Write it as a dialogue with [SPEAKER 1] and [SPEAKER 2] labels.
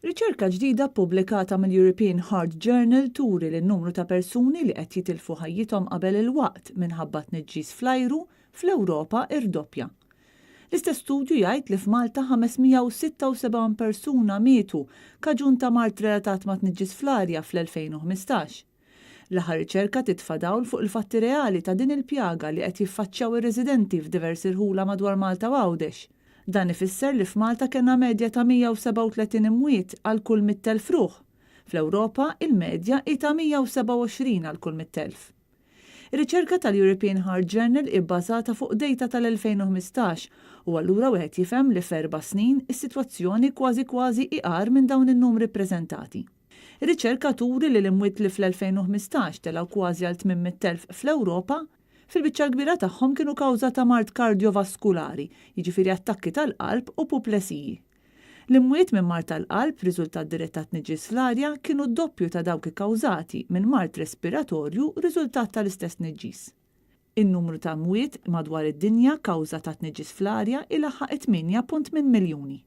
[SPEAKER 1] Riċerka ġdida ppubblikata mill-European Heart Journal turi li n-numru ta' persuni li qed jitilfu ħajjithom qabel il-waqt minħabba tniġġis fl-ajru fl-Ewropa irdoppja. L-istess studju jgħid li f'Malta 576 persuna mietu kaġun ta' mard relatat ma' tniġġis fl-arja fl-2015. L-aħħar riċerka titfa' dawl fuq il-fatti reali ta' din il-pjaga li qed jiffaċċjaw ir-residenti f'diversi rħula madwar Malta u Għawdex. Dan ifisser li f'Malta kellna medja ta' 137 imwiet għal kull 100,000 ruħ. Fl-Ewropa, il-medja hi ta' 127 għal kull 100,000. Ir-riċerka tal-European Heart Journal hi bbażata fuq dejta tal-2015 u allura wieħed jifhem li f'erba' snin is-sitwazzjoni kważi kważi hi agħar minn dawn in-numri ppreżentati. Ir-riċerka turi li l-imwiet li fl-2015 telgħu kważi għal 800,000 fl-Ewropa, fil-biċċa l-kbira tagħhom kienu kawża ta' mard kardjovaskulari, jiġifieri attakki tal-qalb u puplesiji. L-imwiet minn mard tal-qalb, riżultat dirett ta' tniġġis fl-arja, kienu d-doppju ta' dawk ikkawżati minn mard respiratorju riżultat tal-istess tniġġis. In-numru ta' mwiet madwar id-dinja kawża ta' tniġġis fl-arja ilaħħaq it-8.8 miljuni.